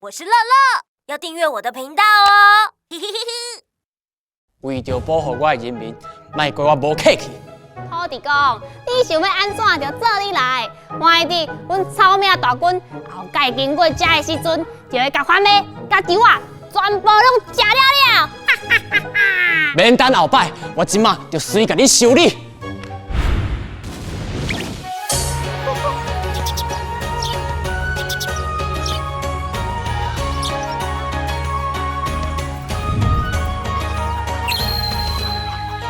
我是樂樂，要訂閱我的頻道哦。嘿嘿嘿嘿。為著保護我的人民，莫怪我無客氣。土地公，你想欲按怎就做你來。萬一佇阮草命大軍後蓋經過遮的時陣，就會共番麥、共球仔全部攏食了了。哈哈哈哈！免等後擺，我這馬就隨共你修理。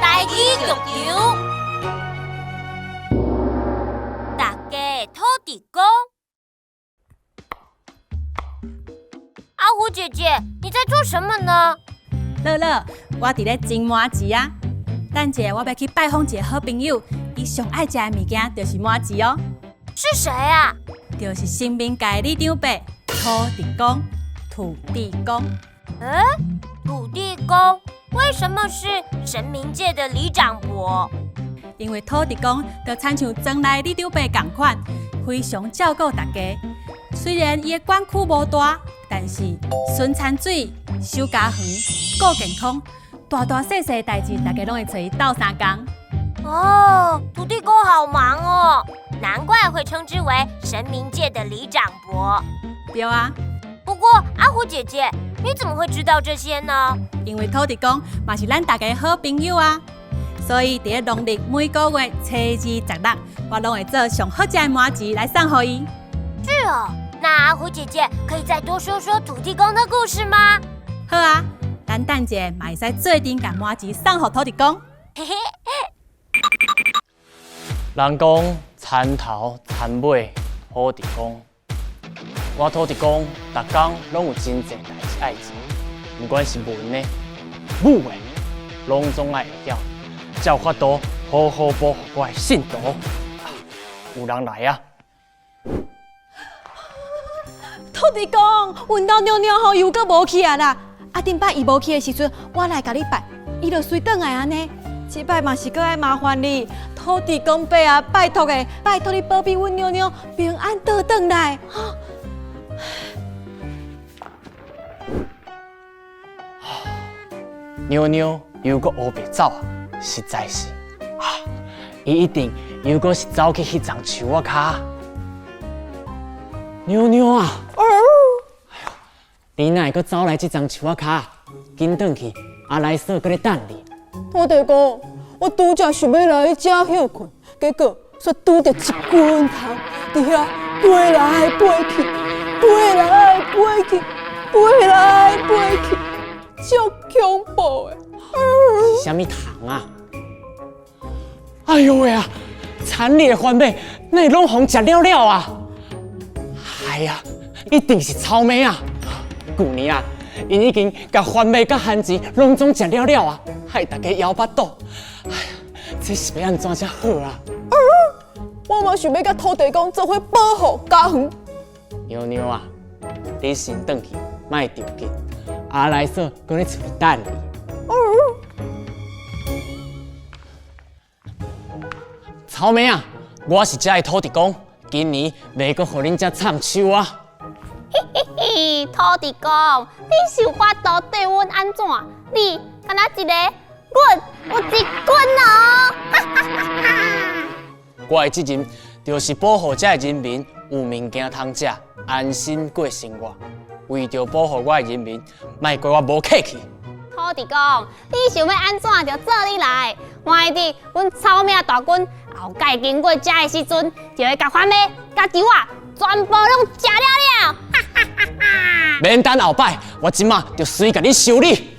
台語劇場，大家土地公。阿虎姐姐，你在做什麼呢？樂樂，我佇咧蒸麻糍啊。等一下我欲去拜訪一个好朋友，伊上愛食的物件就是麻糍哦。是誰啊？就是神明界的里長伯土地公。土地公。欸，土地公為什麼是神明界的里長伯？因為土地公就親像莊內里長伯仝款，非常照顧大家。雖然伊的管區無大，但是巡田水、守家園、顧健康，大大細細代誌，大家攏會揣伊鬥相共。哦，土地公好忙哦，難怪會稱之為神明界的里長伯。對啊。不過阿虎姐姐，你怎麼會知道這些呢？因為土地公嘛是咱大家好朋友啊，所以佇咧農曆每個月初二十六，我攏會做上好食的麻糍來送予伊。是哦，那阿虎姐姐可以再多說說土地公的故事嗎？好啊，咱等一下嘛會使做陣共麻糍送予土地公。嘿嘿。人講田頭田尾土地公，我土地公逐工攏有真濟代誌愛做，不管是文的、武的，攏總愛會曉，才有法度好好保護我的信徒。有人來啊！土地公，阮兜娘娘吼又閣無去啊啦！啊，頂擺伊無去的時陣，我來共你拜，伊就隨轉來按呢。這擺嘛是閣愛麻煩你，土地公伯啊，拜託的，拜託你保庇阮娘娘平安倒轉來。娘娘又閣烏白走啊，實在是啊，伊一定又閣是走去彼叢樹仔跤。娘娘啊！哎呦，你哪會閣走來這叢樹仔跤？緊轉去，阿來嫂閣咧等你。土地公，我拄才想欲來遮歇睏，結果煞拄著一群蟲佇遐飛來飛去，飛來飛去，飛來飛去，足恐怖的。是啥物蟲啊？哎呦喂啊！田裡的番麥，哪會攏予人食了了啊？哎呀，一定是草蜢啊！舊年啊，𪜶已經共番麥佮番薯攏總食了了啊，害大家枵腹肚。哎呀，這是欲按怎才好啊？我嘛想欲佮土地公做伙保護家園。娘娘啊，你先轉去，莫著急。阿來嫂閣咧厝裡等你。草蜢啊，我是遮的土地公。今年袂閣予恁遮藏樹啊！嘿嘿嘿，土地公，你是有法度對阮按怎？你敢若一個，阮有一軍哦！哈哈哈哈！我的責任就是保護遮的人民有物件通食，安心過生活。為著保護我的人民，莫怪我無客氣。土地公，你想欲按怎就做你來。萬一佇阮草命大軍後蓋經過遮的時陣，就會共番麥、共球仔全部攏食了了。哈哈哈哈！免等後擺，我這馬就隨共你修理。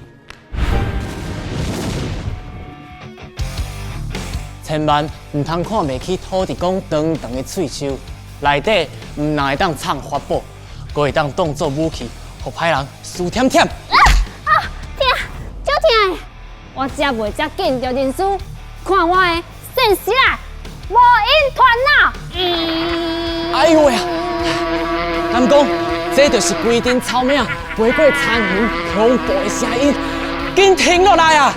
千萬毋通看袂起土地公長長的喙鬚，內底毋但會當藏法寶，閣會當當做武器，予歹人輸忝忝。啊啊！疼，足疼的！我才袂遮緊就認輸，看我的現實啊！無影團腦。哎呦喂啊！敢講，這就是規陣草蜢飛過田園恐怖的聲音，緊停落來啊！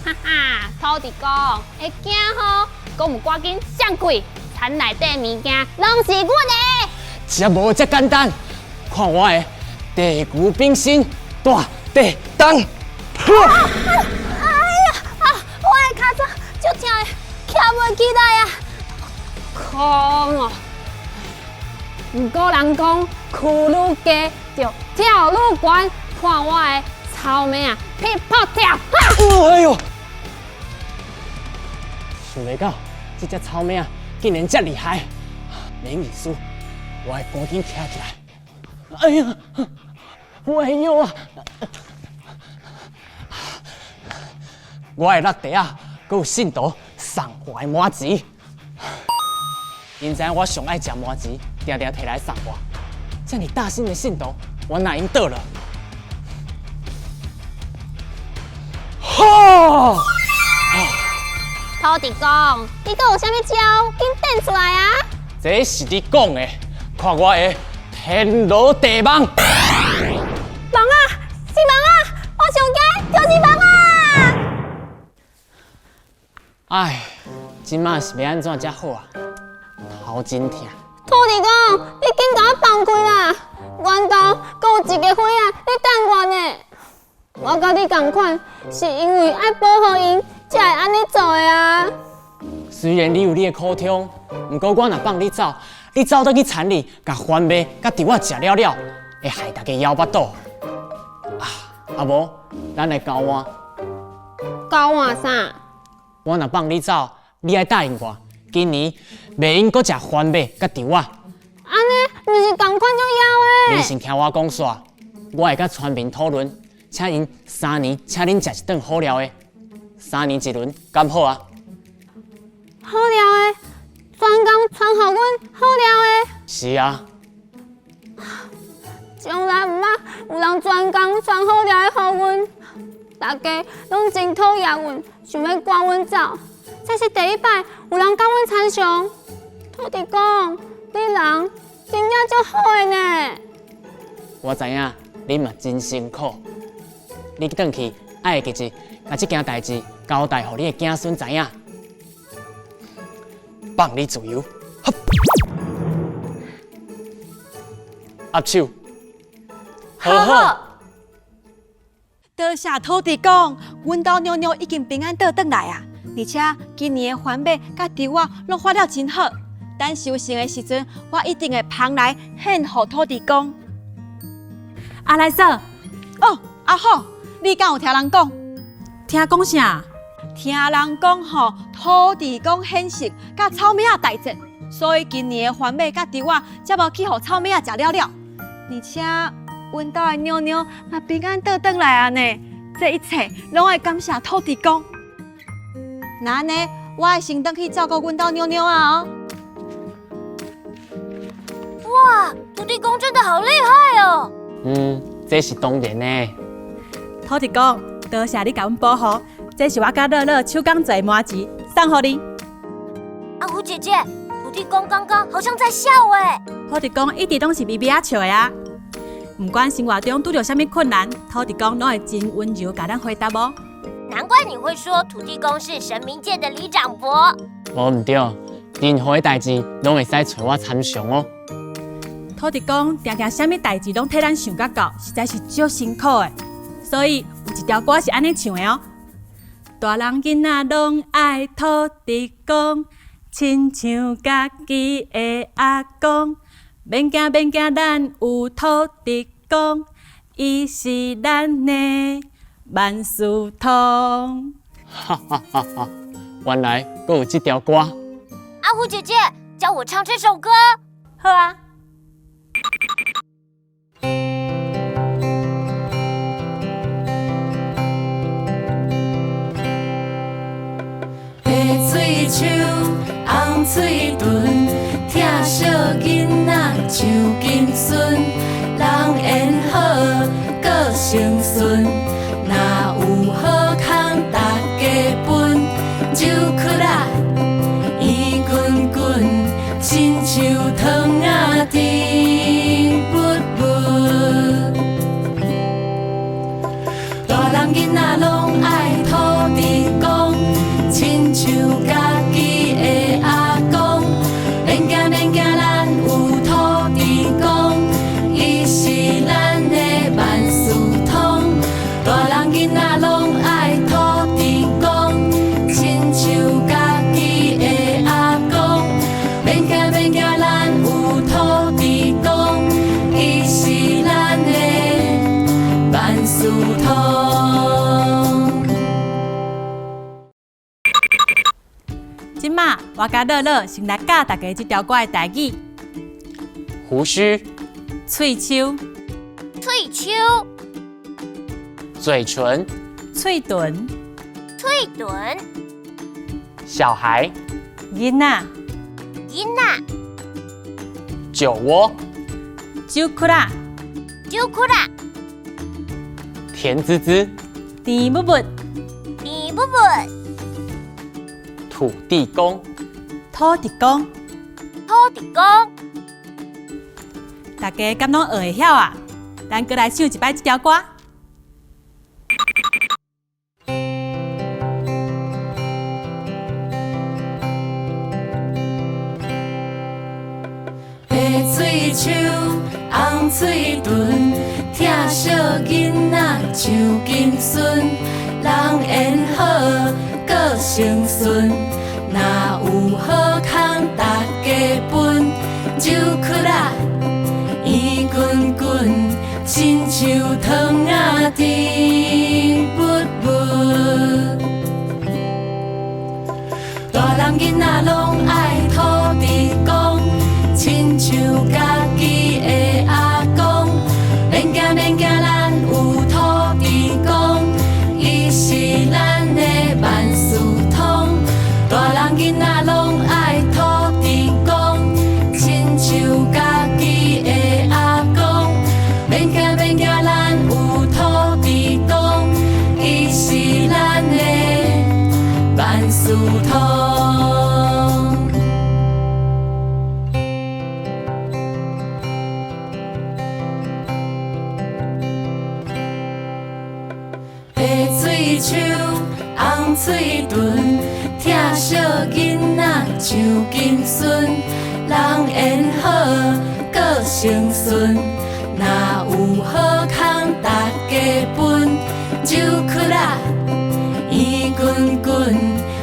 哈哈，土地公會驚吼，閣毋趕緊閃開，田內底物件攏是阮的。這無遮簡單。看我的地球冰心大地动！哎呀啊！我的跤爪足疼的，徛袂起来啊！空哦！毋过人讲，跍愈低就跳愈悬，看我的草莓仔劈破跳！哎呦！想袂到這隻草莓仔竟然這厲害！免意思，我愛趕緊徛起來。哎呀，我的腰啊！我的落地仔，閣有信徒送我的麻糍。𪜶知影我上愛食麻糍，定定提來送我。這麼大心的信徒，我哪用倒落？吼！土地公，你閣有啥物招？緊展出來啊！這是你講的，看我的天羅地網。網啊，是網啊！我上驚就是網啊！唉，這馬是欲按怎才好啊？頭真疼。土地公，你緊共我放開啦！阮兜閣有一个伙仔咧等我呢。我佮你仝款，是因為愛保護𪜶，才會按呢做的啊。雖然你有你的苦衷，毋過我若放你走，你走倒去田裡，共番麥佮稻仔食了了，會害大家枵腹肚。啊，啊無，咱來交換。交換啥？我若放你走，你愛答應我，今年袂用閣食番麥佮稻仔。按呢，毋是仝款足枵的。你先聽我講煞，我會佮村民討論，請𪜶3年請恁食一頓好料的，3年一輪，敢好啊？好料的，專工傳予阮好料的。是啊。從來毋捌有人專工傳好料的予阮，大家攏真討厭阮，想欲趕阮走。這是第一擺有人共阮參詳。土地公，你人真正足好的呢。我知影你嘛真辛苦，你轉去愛會記得，共這件代誌交代予你的子孫知影。放你自由，握手，好好。多謝土地公，阮兜妞妞已經平安倒轉來啊！而且今年的番麥佮稻仔攏發了真好。等收成的時陣，我一定會捧來獻予土地公。阿來嫂，哦，阿虎，你敢有聽人講？聽講啥？聽人講吼，土地公顯聖，佮草莓仔大戰，所以今年的番麥佮稻仔才無去予草莓仔食了了。而且，阮兜的妞妞嘛平安倒轉來啊呢，這一切攏愛感謝土地公。那按呢，我愛先轉去照顧阮兜妞妞啊哦。哇，土地公真的好厲害哦！嗯，這是當然的。土地公，多謝你共阮保護，這是我佮樂樂手工做的麻糍，送予你。阿虎姐姐，土地公剛剛好像在笑哎。土地公一直攏是微微仔笑的啊。毋管生活中拄著啥物困難，土地公攏會真溫柔共咱回答哦。難怪你會說土地公是神明界的里長伯。無毋對，任何的代誌攏會使揣我參詳哦。土地公定定啥物代誌攏替咱想甲到，實在是足辛苦的。所以有一條歌是按呢唱的哦：大人囡仔攏愛土地公，親像家己的阿公。免驚免驚，咱有土地公，伊是咱的萬事通。哈哈哈哈！原來閣有這條歌。阿虎姐姐教我唱這首歌。好啊。白喙鬚，紅喙唇，疼惜囡仔像金孫，人緣好，閣誠信，若有好康大家分，酒曲仔圓滾滾，親像糖仔甜蜜蜜。大人囡仔攏愛土地公，親像家己的阿公，免驚免驚，咱有土地公，我佮樂樂先來教大家這條歌的台語。鬍鬚、喙鬚、喙鬚、嘴唇、喙唇、喙唇、小孩、囡仔、囡仔、酒窩、酒窟仔、酒窟仔、甜滋滋、甜蜜蜜、甜蜜蜜、土地公、土地公。土地公。大家敢攏學會曉啊？咱閣來唱一擺這條歌。白喙鬚，紅喙唇，疼惜囡仔像金孫，人緣好，閣誠順，若有好康大家分，酒窟仔圓滾滾，親像糖仔甜蜜蜜。大人囡仔攏愛土地公，親像家己的阿公。免驚免驚，咱有土地公，伊是咱的萬事通。大人囡仔攏愛土地公，親像家己的阿公。免驚免驚，咱有土地公，伊是咱的萬事通。白喙鬚，紅喙唇，疼惜囡仔像金孫，人緣好，閣誠順，若有好康大家分，酒窟仔圓滾滾，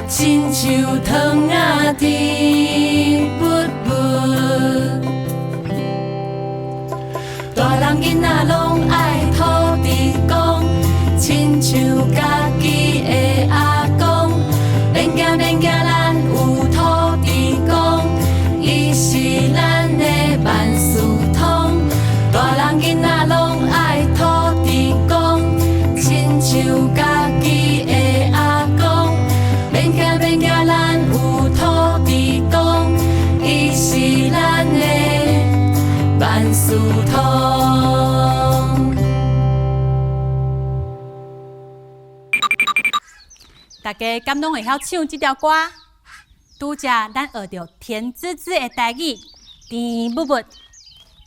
親像糖仔甜蜜蜜。大人囡仔攏愛土地公，親像家己的阿公。免驚免驚，咱有土地公，伊是咱的萬事通。大人囡仔攏愛土地公，親像家己的阿公。免驚免驚，咱有土地公，伊是咱的萬事通。大家敢攏會曉唱這條歌？拄才咱學著甜滋滋的台語，甜蜜蜜。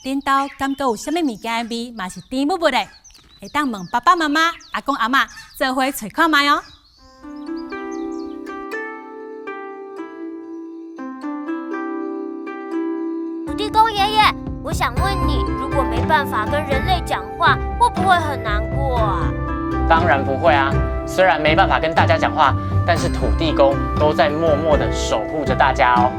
恁兜敢閣有啥物物件的味嘛是甜蜜蜜的？會當問爸爸媽媽、阿公阿嬤做伙揣看覓哦。土地公爺爺，我想問你，如果沒辦法跟人類講話，會不會很難過啊？當然不會啊，雖然沒辦法跟大家講話，但是土地公都在默默的守護着大家哦。